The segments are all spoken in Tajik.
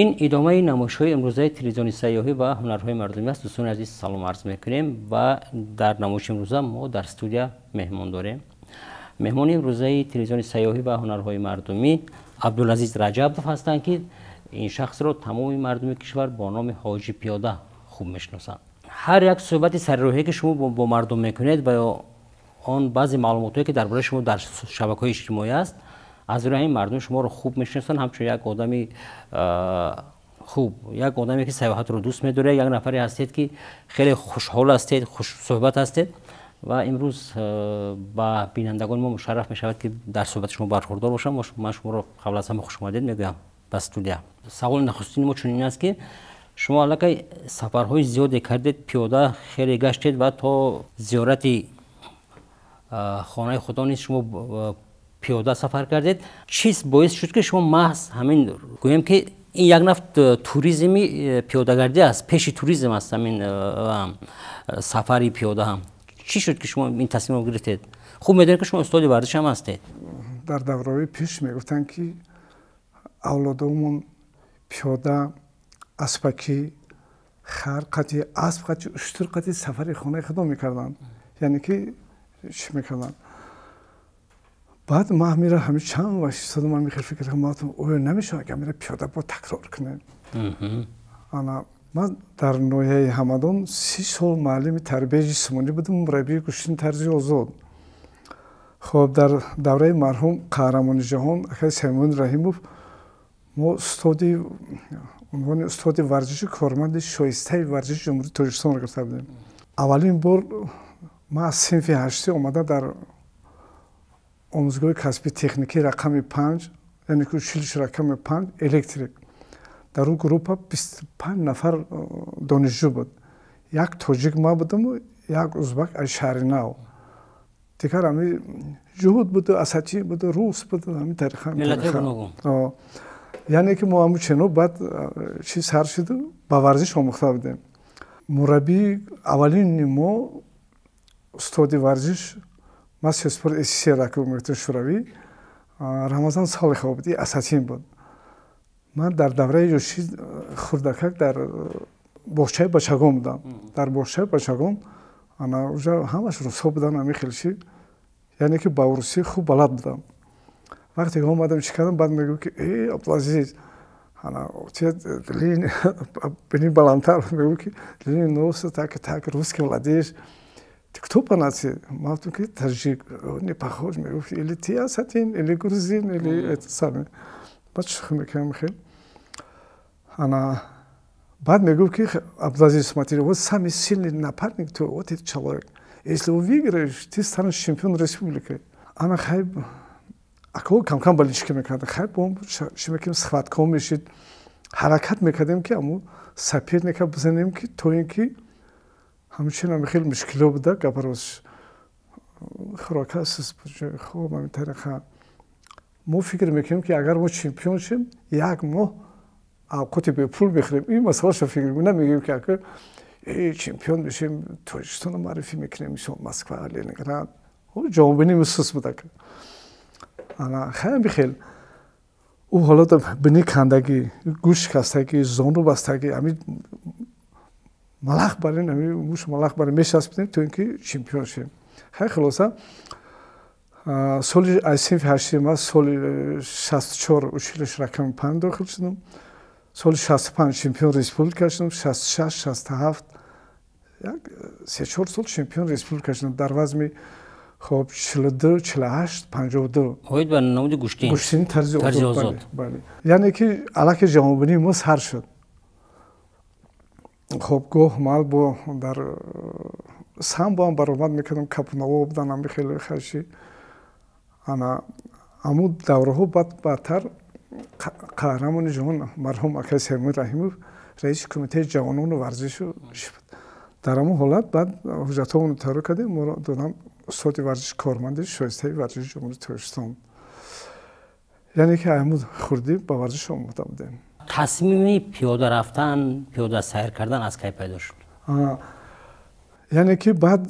Ин идомаи намоишҳои имрӯзаи телевизиони сайёҳӣ ва ҳунарҳои мардумӣ аст. Дӯстони азиз, салом арз мекунем ва дар намоиши имрӯза мо дар студия меҳмон дорем. Меҳмони имрӯзаи телевизиони сайёҳӣ ва ҳунарҳои мардумӣ Абдулазиз Раҷабов ҳастанд, ки ин шахсро тамоми мардуми кишвар бо номи Ҳоҷи Пиёда хуб мешиносанд. Ҳар як суҳбати сарроҳие, ки шумо бо мардум мекунед ва ё он баъзе маълумотҳое, ки дар бораи шумо дар шабакаҳои иҷтимоӣ аст, аз рӯи ҳамин мардум шуморо хуб мешиносанд ҳамчун як одами хуб, як одаме, ки сайёҳатро дӯст медорад, як нафаре ҳастед, ки хеле хушҳол ҳастед, хушсуҳбат ҳастед. Ва имрӯз ба бинандагони мо мушарраф мешавад, ки дар суҳбати шумо бархурдор бошам. Ман шуморо қабл аз ҳама хушомадед мегӯям ба студия. Саволи нахустини мо чунин аст, ки шумо аллакай сафарҳои зиёде кардед, пиёда хеле гаштед ва то зиёрати хонаи Худо низ шумо пиёда сафар кардед. Чиз боис шуд, ки шумо маҳз ҳамин, гӯем ки ин як наф туризми пиёдагардӣ аст, пеши туризм аст ҳамин сафари пиёда ҳам, чӣ шуд, ки шумо ин тасмимро гирифтед? Хуб медонед, ки шумо устоди варзиш ҳам ҳастед. Дар давраҳои пеш мегуфтанд, ки авлодомон пиёда, аспакӣ, хар қати, асп қати, уштур қати сафари хонаи Худо мекарданд, яъне ки чӣ мекарданд. Баъд ман ҳамира ҳами чанд вақт истодам, ман мехел фикр кардам, гуфтам, оё намешавад, ки ҳамира пиёда бо такрор кунем? Ана ман дар ноҳияи Ҳамадон 30 сол муаллими тарбияи ҷисмонӣ будам, мураббии гӯштини тарзи озод. Хоб, дар давраи марҳум қаҳрамони ҷаҳон акаи Саймон Раҳимов мо устоди унвони устоди варзиши корманди шоистаи варзиши Ҷумҳурии Тоҷикистонро гирифта будем. Аввалин бор ман аз синфи ҳаштӣ омада дар омӯзгоҳи касби техникии рақами 5, яъне ки училище рақами 5, электрик. Дар он группа 25 нафар донишҷӯ буд. Як тоҷик ман будаму як узбак аз Шаҳри Нав, дигар ҳами ҷуҳуд буду, асатӣ буду, рус буду, ҳамин тариқа. Яъне ки мо ҳамун чено баъд чи сар шуду ба варзиш омӯхта будем. Мураббии аввалини мо устоди варзиш, мастер спорт СССР, мегуфтем Шӯравӣ, Рамазан Солихов буд, асатин буд. Ман дар давраи ёшӣ хурдакак дар боғчаи бачагон будам. Дар боғчаи бачагон ана уже ҳамаш русҳо буданд, ҳамин хелши, яъне ки ба русӣ хуб балад будам. Вақте ки омадам, чӣ кардам, баъд мегӯ, ки э, Абдулазиз, ана бини баландтар, мегӯ, ки длинный нос, так так русский владеешь, ты кто по нации? Ман гуфтам, ки таджик. Не похож. Мегуфт, или ты осетин, или грузин, или это самое. Баъд шӯхӣ мекардам хел. Ана баъд мегуфт, ки Абдулазиз, смотри, вот самый сильный напарник твой, вот этот человек, если выиграешь, ты станешь чемпион республики. Ана хай, ако камкам болельщики мекард, хай бо чӣ мекардем, схватка мешид, ҳаракат мекардем, ки аму соперника бизанем, ки то ин ки ҳамчунин хеле мушкило буда. Гапарос хӯрока хоб, ҳамин тариқа мо фикр мекунем, ки агар мо чемпион шем, як моҳ авқоти бепул мехӯрем. Ин масъалаша фикр намегӯем, ки ака чемпион мешем, Тоҷикистонро муаррифӣ мекунем, мисол Москва, Ленинград. Ҷавобини сус буда. Ана хеле бихел ӯ ҳоло бини кандагӣ, гӯш шикастагӣ, зону бастагӣ, ҳамин малах барин, ҳамин муш малах барин мешаспидем, то ин ки чемпион шем. Хай, хулоса, соли аз синфи ҳашти ма соли 64 училище рақами 5 дохил шудам. Соли 65 чемпион республика шудам, 66, 67, як 3-4 сол чемпион республика шудам дар вазми, хоб, 42, 48, 52. Оид ба намуди гӯштин? Гӯштини тарзи озод, бале. Яъне ки аллакай ҷаҳонбинии мо сар шуд. Хоб, гоҳ мал бо дар самбо ҳам баромад мекардам, капунаво будан, ами хеле хаши. Ана аму давраҳо баъд баъдтар қаҳрамони ҷаҳон марҳум акаи Саймон Раҳимов раиси кумитаи ҷавонону варзишу буд. Дар ҳамон ҳолат баъд ҳуҷҷатҳоро тайёр кардем, моро додам устоди варзиш, корманди шоистаи варзиши Ҷумҳурии Тоҷикистон. Яъне ки ҳамун хурдӣ ба варзиш омода будем. Тасмими пиёда рафтан, пиёда сайр кардан аз кай пайдо шуд? Яъне ки баъд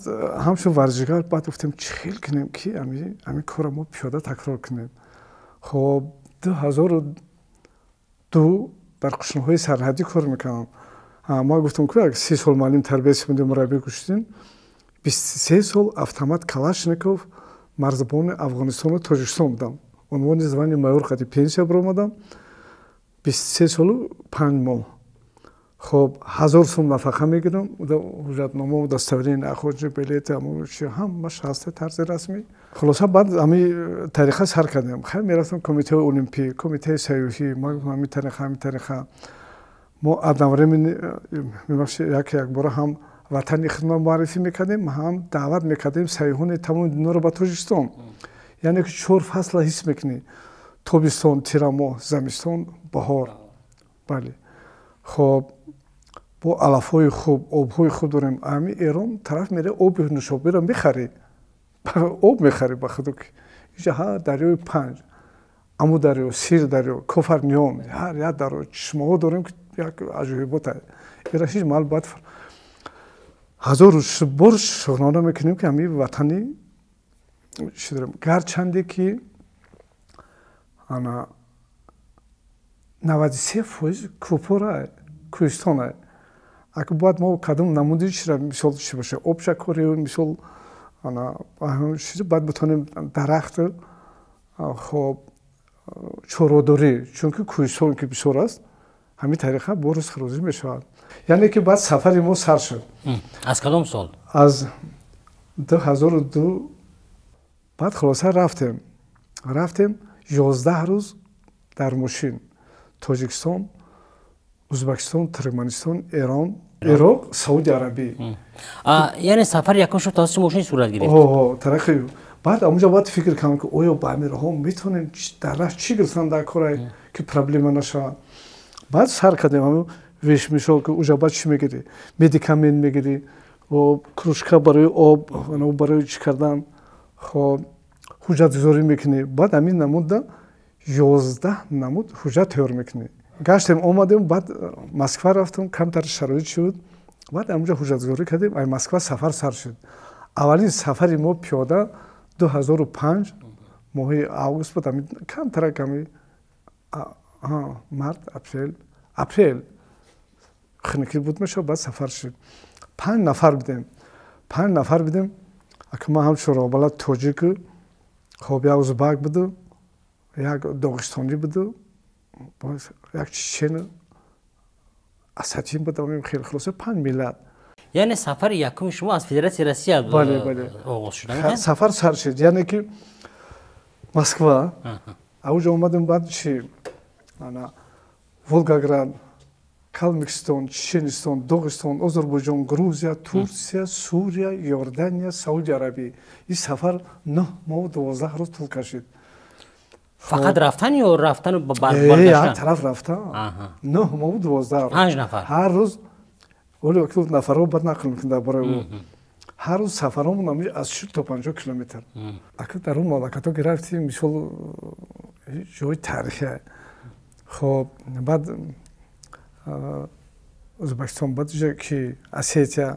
ҳамчун варзишгар баъд гуфтем, чӣ хел кунем, ки ҳамин корро мо пиёда такрор кунем. Хоб, 2002. Дар қушунҳои сарҳадӣ кор мекардам. Ма гуфтам, ку як 30 сол муаллим тарбия симуди, мураббӣ гӯштин, 23 сол автомат Калашников, марзбони Афғонистону Тоҷикистон будам. Унвони звани майор қади пенсия баромадам. 23 солу 5 моҳ. Хоб, 1000 сум нафақа мегирам. Ҳуҷҷатнома, удостоверение, охотничий билет, чи ҳамаш ҳаста, тарзи расмӣ. Хулоса, баъд ҳами тариқа сар кардем. Хай, мерафтам Кумитаи олимпӣ, Кумитаи сайёҳӣ. Ма гуфтам, ҳами тариқа, ҳами тариқа. Мо одновременно, мебахшед, як якбора ҳам ватани худро муаррифӣ мекардем, ҳам даъват мекардем сайёҳони тамоми дунёро ба Тоҷикистон. Яъне ки чор фасла ҳис мекунӣ: тобистон, тирамоҳ, замистон, баҳор. Бале, хоб, бо алафҳои хуб, обҳои хуб дорем. Ами Эрон тараф мере, оби нӯшобиро мехарӣ, об мехарӣ ба худу. Иҷа ҳар дарёи Панҷ, Аму дарё, Сир дарё, Кофарниён, ҳар як дарё, чишмаҳо дорем, ки як аҷоибот. Ира ҳеҷ маҳал бояд ҳазор бор шукрона мекунем, ки ҳамин ватани чӣ дорем. Гарчанде ки ана 93% кӯпора, кӯҳистона. Ака, бояд мо кадом намуди чира, мисол, чӣ боша, обшакори, мисол, ана бояд битонем дарахт, хоб, чорводорӣ, чунки кӯҳистон ки бисёр аст, ҳамин тариқа бо ризқ рӯзӣ мешавад. Яъне ки баъд сафари мо сар шуд. Аз кадом сол? Аз 2002. Баъд, хулоса, рафтем 11 рӯз дар мошин: Тоҷикистон, Ӯзбекистон, Туркманистон, Эрон, Ироқ, Сауди Арабӣ. Яъне сафари якум шуд тавассути мошин сурат гирифт? Тариқи. Баъд амуҷа бояд фикр кардам, ки оё ба ҳамин роҳҳо метавонем, дар раҳ чӣ гирифтан дар корае, ки проблема нашавад. Баъд сар кардем ҳамин вешмишо, ки уҷа баъд чӣ мегирӣ? Медикамент мегирӣ, кружка барои об, барои чӣ кардан, хоб, ҳуҷҷатгузорӣ мекунӣ. Баъд ҳамин намудда 11 намуд ҳуҷҷат тайёр мекунӣ. Гаштем, омадем, баъд Москва рафтам, камтар шароит шуд. Баъд ҳамунҷа ҳуҷҷатгузорӣ кардем, ай Москва сафар сар шуд. Аввалин сафари мо пиёда 2005 моҳи август буд, камтарак ами март, апрел хунукӣ буд мешавад. Баъд сафар шуд, панҷ нафар будем, 5 нафар будем. Ака, ман ҳамчун роҳбалад тоҷику, хоб, як узбак буду, як доғистонӣ буду, як чечену осетин будам. Хеле, хулоса, панҷ миллат. Яъне сафари якуми шумо аз Федератсияи Россия Бале. оғоз шуд? Сафар сар шуд, яъне ки Москва, ауҷа омадем, баъд чи, ана Волгоград, Калмикистон, Чеченистон, Доғистон, Озарбойҷон, Грузия, Турсия, Сурия, Иордания, Сауди Арабӣ. Ин сафар 9 моҳу 12 рӯз тӯл кашид. Фақат рафтан ё рафтану Як тараф рафтан, 9 моҳу 12 рӯз. Панҷ нафар? Ҳар рӯз, оле нафарҳо бад нақл мекунад дар бораи ӯ. Ҳар рӯз сафаромон аз 40 то 50 километр. Ака, дар он мамлакатҳо ки рафтем, мисол, ҷои таърихия. Хоб, баъд Ӯзбекистон, баъд ки Осетия,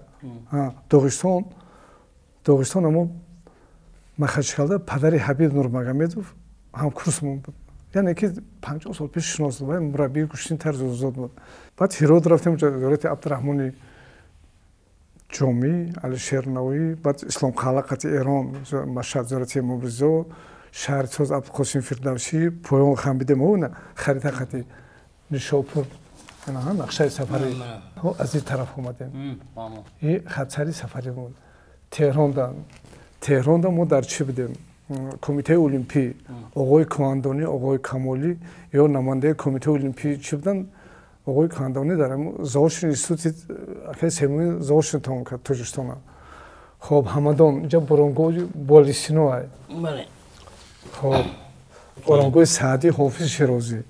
Доғистон. Доғистон, амо Махачкалда падари Ҳабиб Нурмагомедов ҳам курсмон буд, яъне ки 50 сол пеш шинос буд, мураббии гӯштини тарзи озод буд. Баъд Ҳирот рафтем, зиёрати Абдураҳмони Ҷомӣ, Алишер Навоӣ. Баъд Исломқалъа қати Эрон, Машҳад, зиёрати Имом Ризо, шаҳри соз Абдуқосим Фирдавсӣ. Поён хамбидем, харита қати Нишопур, нақшаи сафари. Аз ин тараф омадем, и хатсари сафари буд. Теҳронда мо дар чӣ будем? Кумитаи олимпӣ, оғои Куандонӣ, оғои Камолӣ ё намояндаи Кумитаи олимпӣ чӣ буданд. Оғои Куандонӣ дар заочный институти акаи семуи заочный тамом кард Тоҷикистона. Хоб, Ҳамадон, инҷа боронгоҳи Болисино. Хоб, оромгоҳи Саъдӣ, Ҳофизи Шерозӣ.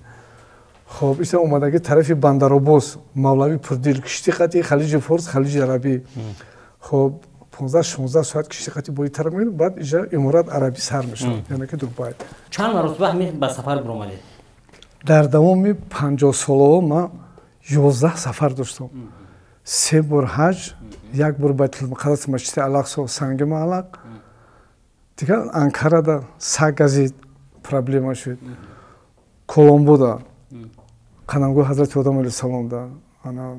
Хоб, иса омадагӣ тарафи Бандаробос, Мавлави Пурдил, киштӣ қати Халиҷи Форс, Халиҷи Арабӣ. Хоб, 15-16 соат киштӣ қати бои тараф мекунем. Баъд иҷа Иморат Арабӣ сар мешавад, яъне ки Дубай. Чанд маротиба ҳамин ба сафар биромадед? Дар давоми 50 солаҳо ман 11 сафар доштам. Се бор ҳаҷ, як бор Байтулмуқаддас, масҷиди Алақсо, Санги Маалақ. Дигар Анкарада саг газид, проблема шуд. Коломбода Қадамгоҳ ҳазрати Одам алайҳиссалом да, ана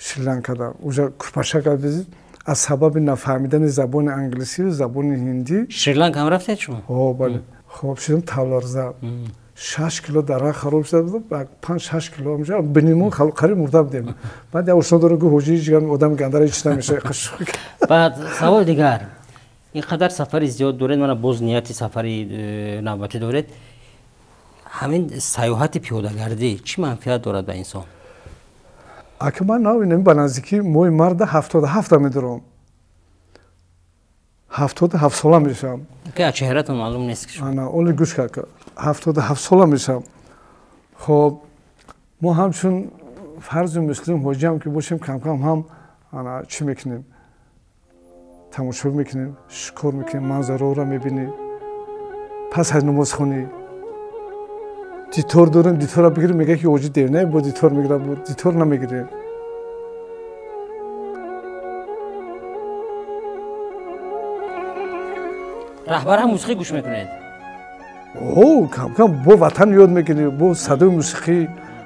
Шри-Ланкада. Уже курпача безид аз сабаби нафаҳмидани забони англисӣ, забони ҳиндӣ. Шри-Ланка ҳам рафтед шумо? О, бале. Хоб шидам тавларза. 6 кило дарах хароб шуда буд, 5-6 кило ҳамҷа бинимон қариб мурда будем. Баъд як ошно дорам, ки ҳоҷи ҳеҷ одам гандара ҳеҷ намешавад. Баъд савол дигар. Ин қадар сафари зиёд доред, мана боз нияти сафари навбатӣ доред. Ҳамин сайёҳати пиёдагардӣ чӣ манфиат дорад ба инсон? Ака ман навинам ба наздикӣ моҳи марда 77 медорам. 77 сола мешавам. Ки аз чеҳратон маълум нест ки. Ана, оли гӯш кард. 77 сола мешавам. Хоб, мо ҳамчун фарзи муслим ҳоҷиам ки бошем, кам-кам ҳам ана чӣ мекунем? Тамошо мекунем, шукр мекунем, манзараро мебинем. Пас аз намозхонӣ дитор дорем, дитора бигирем, мегӯяд ки ҳоҷи девона бо дитор мегирам, дитор намегирем. Раҳбар ҳам мусиқӣ гӯш мекунед? О, кам-кам бо ватан ёд мекунӣ, бо садои мусиқӣ.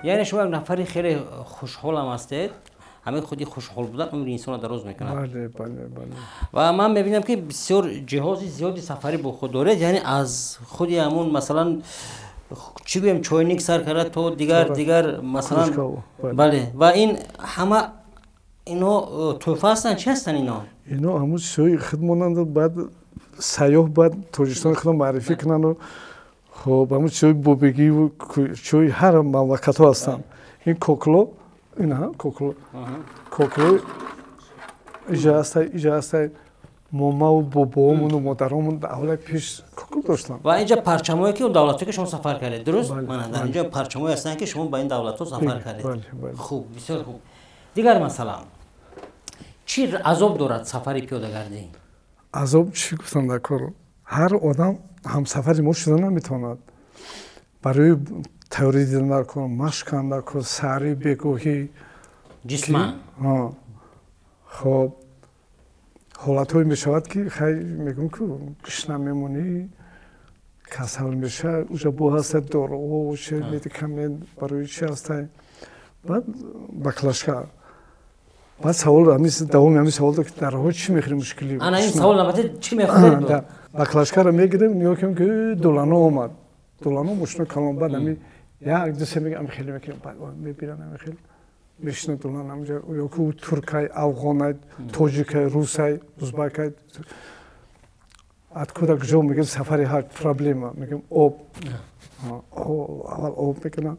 Яъне шумо як нафари хеле хушҳолам ҳастед. Ҳамин худи хушҳол будан умри инсонро дароз мекунад. Бале, бале, бале. Ва ман мебинам ки бисёр ҷиҳози зиёди сафарӣ бо худ доред, яъне аз худи ҳамун масалан чӣ гӯем, чойник сар карда то дигар масалан. Бале, ва ин ҳама ино тӯҳфа ҳастанд, чӣ ҳастанд ино? Ино ҳамун чизҳои худ монанд, баъд сайёҳ бояд Тоҷикистони худро муаррифӣ кунанд. Хоб, ҳамун чизҳои бобегиву чизҳои ҳар мамлакатҳо ҳастанд. Ин кокло, ин ҳа кокло, кокло иҷа ҳастай, иҷа ҳастай. Момаву бобоомону модаромон аввалай пеш кокло доштанд. Ва инҷа парчамое ки давлатҳое ки шумо сафар кардед, дуруст? Мана дар инҷа парчамое ҳастанд ки шумо ба ин давлатҳо сафар кардед. Хуб, бисёр хуб. Дигар масъала, чӣ азоб дорад сафари пиёдагардӣ? Азоб чӣ гуфтам дар кор? Ҳар одам ҳамсафари мо шуда наметавонад. Барои тайёрӣ дидан дар кор, машқ кардан дар кор, саҳри бегоҳӣ. Ҷисман? Хоб, ҳолатҳое мешавад ки хай мегӯм ку гушна мемонӣ, касал мешавад, уҷа бо ҳаста доруҳо, чи медикамент барои чи ҳастай. Баъд баклашка. Баъд савол ҳамин давоми ҳамин савол ки дар роҳ чӣ мехӯрем мушкилӣ. Ана ин савол албатта чӣ мехӯред? Баклашкаро мегирем, нигоҳ кунем ки долано омад. Долано мошино калон, баъд ҳамин як ду се мегӯям хеле мекунем, баъд мебинам ҳамин хеле мешина долан ҳаминҷа, ё ки ӯ туркай, афғонай, тоҷикай, русай, узбакай. Откуда куҷо мегӯем сафари ҳаҷ проблема, мегӯем об. Аввал об мекунам,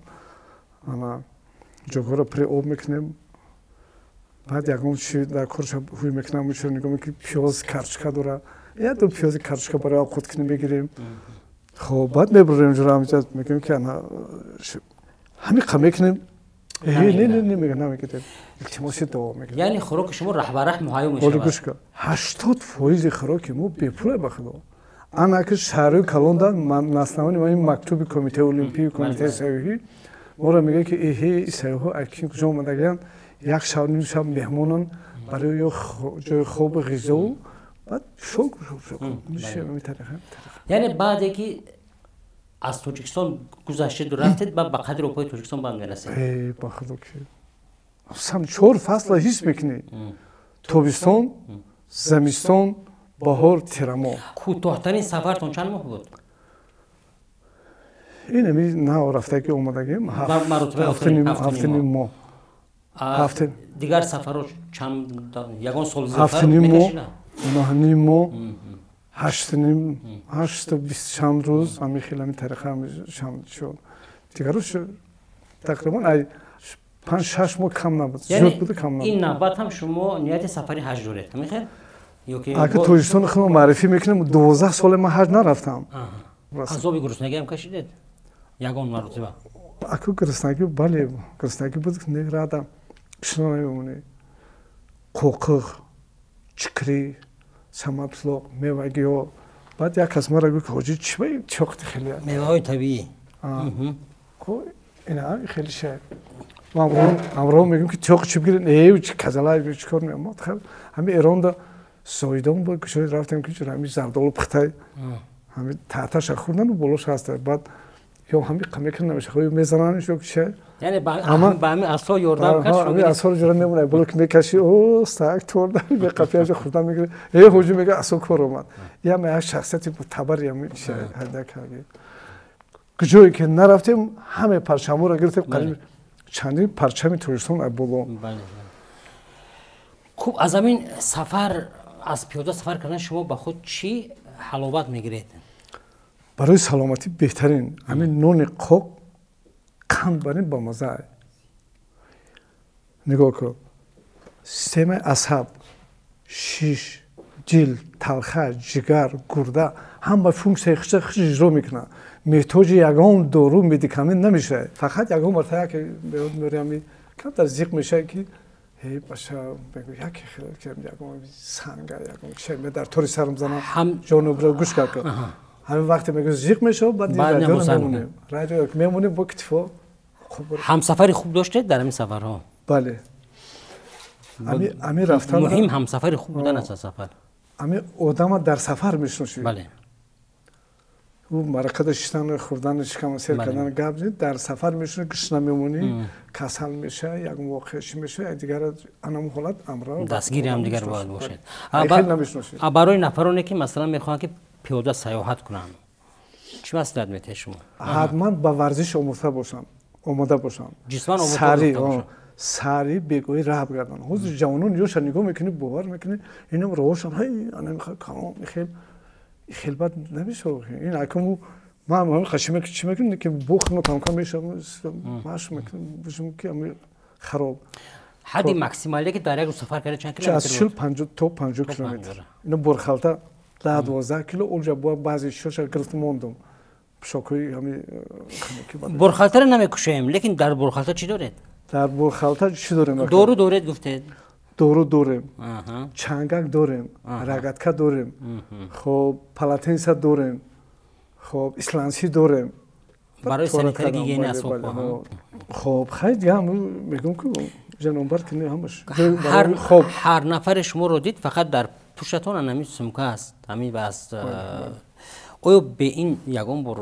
ана ҷойҳоро пури об мекунем. Баъд ягон чи дар корша ҳуй мекунам, чиро нигоҳ мекунем, пиёз карчка дора. Як ду пиёзи карчка барои овқот кунем мегирем. Хоб, баъд мебурем ҷура ҳаминҷа, мегӯем ки ана ҳамин қа мекунем. Не, не, не, мегӯям намегирем. Илтимоси дуо мекунем. Яъне хӯроки шумо раҳбараҳ муҳайё мешавад. Оли гӯш кун, 80% хӯроки мо бепуле ба худо. Ана ки шаҳрҳои калонда наснавани ма ин мактуби Кумитаи Олимпӣ, Кумитаи сайёҳӣ моро мегӯяд ки эҳе, сайёҳҳо акин куҷо омадагиянд, як шаб ним шаб меҳмонанд барои ё ҷои хобу ғизову баъд шок шок мешавем. Яъне баъде ки аз Тоҷикистон гузаштеду рафтед, баъд ба қадри опои Тоҷикистон банд мерасед? Э, ба худо ки сам чор фасла ҳис мекунӣ: тобистон, зимистон, баҳор, тирамоҳ. Кӯтоҳтарин сафартон чанд моҳ буд? Ин ами нав рафтаги омадагим ҳафту ним моҳ. Дигар сафарҳо чанд, ягон сол ҳафту ним моҳ, нӯҳ ним моҳ, ҳашту ним, ҳашту бисту чанд рӯз, ҳамин хел ҳамин тариқа чанд шуд. Дигарош тақрибан ай 5-6 моҳ кам набуд, зиёд буда кам набуд. Ин навбат ҳам шумо нияти сафари ҳаҷ доред, ҳамин хел? Ака Тоҷикистони худро муаррифӣ мекунем, 12 соле ман ҳаҷ нарафтам. Азоби гуруснагиам кашидед ягон маротиба? Аку гуруснагӣ, бале, гуруснагӣ буд, не радам шино намемонӣ. Қоқиқ, чикрӣ, саматлоқ, мевагиҳо. Баъд як кас маро гуфт, ҳоҷӣ, чӣ ба чоқти хеле? Меваҳои табиӣ. Ина хеле шай. Ҳамроҳ мегӯем ки чоқ чӣ бигирем? Э, чӣ казалай, чӣ кор меомад? Ҳамин Эронда Зоидон буд, кушои рафтем ки ҳамин зардолу пухтай, ҳамин таъташа хӯрдану болош ҳаста. Баъд Ё ҳами қамекин намеша, мезананш ё чи. Яъне ба ҳами асо ёрдам кард. Ҳами асоро ҷора мемонад, боло ки мекаши, о сак торда меқапиаҷа хурда мегири. Э ҳуҷум мега асо кор омад. Ям як шахсияти мутабар ям ҳада кард. Ҷое ки нарафтем, ҳаме парчаморо гирифтем, қариб чандин парчами Тоҷикистон боло. Хуб, аз ҳамин сафар, аз пиёда сафар кардан шумо ба худ чӣ ҳаловат мегиред? Барои саломатӣ беҳтарин ҳамин нони қоқ қанд барин ба маза. Нигоҳ кун, системаи асаб, шиш, дил, талха, ҷигар, гурда ҳама функсияи худша хуш иҷро мекунад. Меҳтоҷи ягон дору, медикамент намешавад. Фақат ягон марта яке меорами, камтар зиқ мешавад, ки эй баша, яке ягон санга, ягон чиз дар тори сарам занам, ҷонубро гӯш кард. Ҳамин вақте мегӯ зиқ мешавад, баъд радио мемонем. Радио мемонем бо китфо. Ҳамсафари хуб доштед дар ҳамин сафарҳо? Бале. Ами рафтан муҳим ҳамсафари хуб будан аст сафар. Ами одама дар сафар мешиносӣ. Бале. Ӯ маракада шиштану хӯрдану шикама сер кардан гап нест, дар сафар мешинӣ, гушна мемонӣ, касал мешавӣ, ягон воқеа чӣ мешавад, дигар анам ҳолат амра дастгири ҳамдигар бояд бошед. Хел намешиносӣ. Барои нафароне ки масалан мехоҳанд ки пиёда сайёҳат кунанд, чӣ маслиҳат метиҳед шумо? Ҳатман ба варзиш омода бошанд. Ҷисман омода бошанд. Сари бегоҳӣ раҳ бигарданд. Ҳозир ҷавонон ёша нигоҳ мекунӣ, бовар мекунӣ, инам роҳошон ҳай ана калом хел хел бад намешавад. Ин акаму ман ҳамин қаши чӣ мекунем, ки бухт кам-кам мешавад, маш мекунем, бишум ки ами хароб. Ҳадди максималие ки дар як рӯз сафар карда чанд километр? Аз 40 то 50 километр. Ино борхалта 10-12 кило, онҷа баъзе чизҳоша гирифтам мондум. Пӯшокҳои ҳами. Борхалтаро намекушоем, лекин дар борхалта чӣ доред? Дар борхалта чӣ дорем? Дору доред гуфтед? Дору дорем, чангак дорем, рагатка дорем, хоб полотенца дорем, хоб исландсӣ дорем. Барои санитари гигиена асбобҳо. Хоб хай дига мегӯм ки ҷанонбар кини ҳамаш. Ҳар нафаре шуморо дид, фақат дар пуштатон ҳамин сумка аст, ҳамин аст. Оё бе ин ягон бор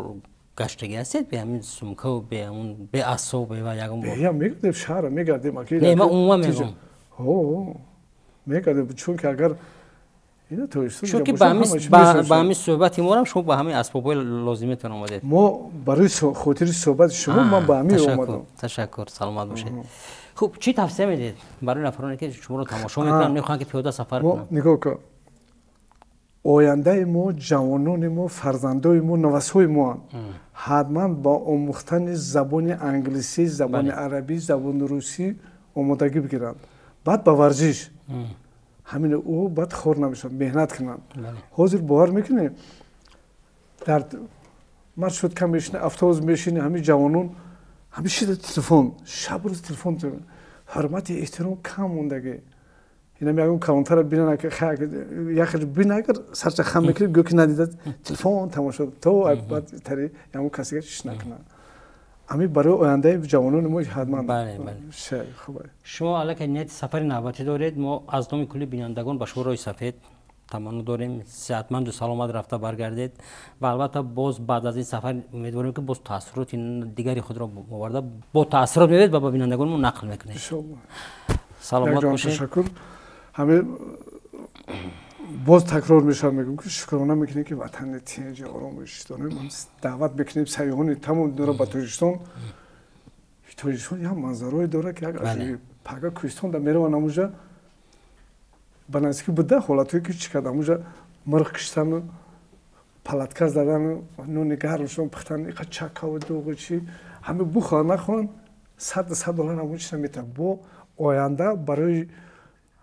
гаштагӣ ҳастед, бе ҳамин сумкаву бе ҳамун бе асо бе ва ягон бор? Я мегардем, шаҳра мегардем. Не, ман умуман мегӯм. Мегардем, чунки агар чунки ба ҳамин суҳбати морам шумо ба ҳамин асбобҳои лозимитон омадед. Мо барои хотири суҳбати шумо ман ба ҳамин омадам. Ташаккур, саломат бошед. Хуб, чӣ тавсия медиҳед барои нафароне ки шуморо тамошо мекунанд, мехоҳанд ки пиёда сафар кунанд? Нигоҳ кун, ояндаи мо, ҷавонони мо, фарзандои мо, навасҳои моанд. Ҳатман ба омӯхтани забони англисӣ, забони арабӣ, забони русӣ омодагӣ бигиранд. Баъд ба варзиш. Ҳамин ӯ баъд хор намешавад, меҳнат кунанд. Ҳозир бовар мекунӣ, дар маршрутка мешинӣ, автобус мешинӣ, ҳамин ҷавонон ҳамин шида телефон, шаб рӯз телефон, ҳурмати эҳтиром кам мондагӣ. Инам ягон калонтара бинан, яхел бина, агар сарча хам мекунӣ, гӯё ки надида телефон тамошо то баъд тари ягон касига чиш накунад. Ами барои ояндаи ҷавонони мо ҳатман. Шумо аллакай нияти сафари навбатӣ доред. Мо аз номи кулли бинандагон ба шумо роҳи сафед таманно дорем, сеҳатманду саломат рафта баргардед ва албатта боз баъд аз ин сафар умедворем ки боз таассуроти дигари худро оварда бо таассурот меоед ва ба бинандагони мо нақл мекунед. Саломат бошед. Ташаккур. Ҳамин боз такрор мешавад, мегӯм ки шукрона мекунем ки ватани тинҷи оромиш дорем. Даъват мекунем сайёҳони тамоми дунёро ба Тоҷикистон. Тоҷикистон як манзарое дорад ки як аҷоиб. Пага кӯҳистон да мераванд, амуҷа ба наздикӣ буда ҳолатҳое ки чӣ кард, амуҷа мирғ киштану палатка задану нони гармшон пухтан, иқа чакаву дуғу чи ҳаме бухоҳанд нахоҳанд $100 амун чиза метавонад. Бо оянда барои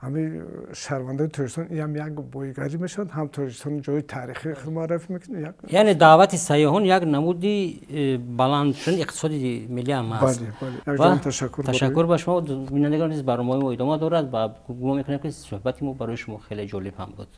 ҳамин шаҳрвандони Тоҷикистон ин як боигарӣ мешавад, ҳам Тоҷикистон ҷои таърихӣ худ муаррафӣ мекунад. Яъне даъвати сайёҳон як намуди баланд шудани иқтисоди миллӣ ҳам аст. Бале, ташаккур. Ташаккур ба шумо. Бинандагон азиз, барномаи мо идома дорад ва гумон мекунем ки суҳбати мо барои шумо хеле ҷолиб ҳам буд.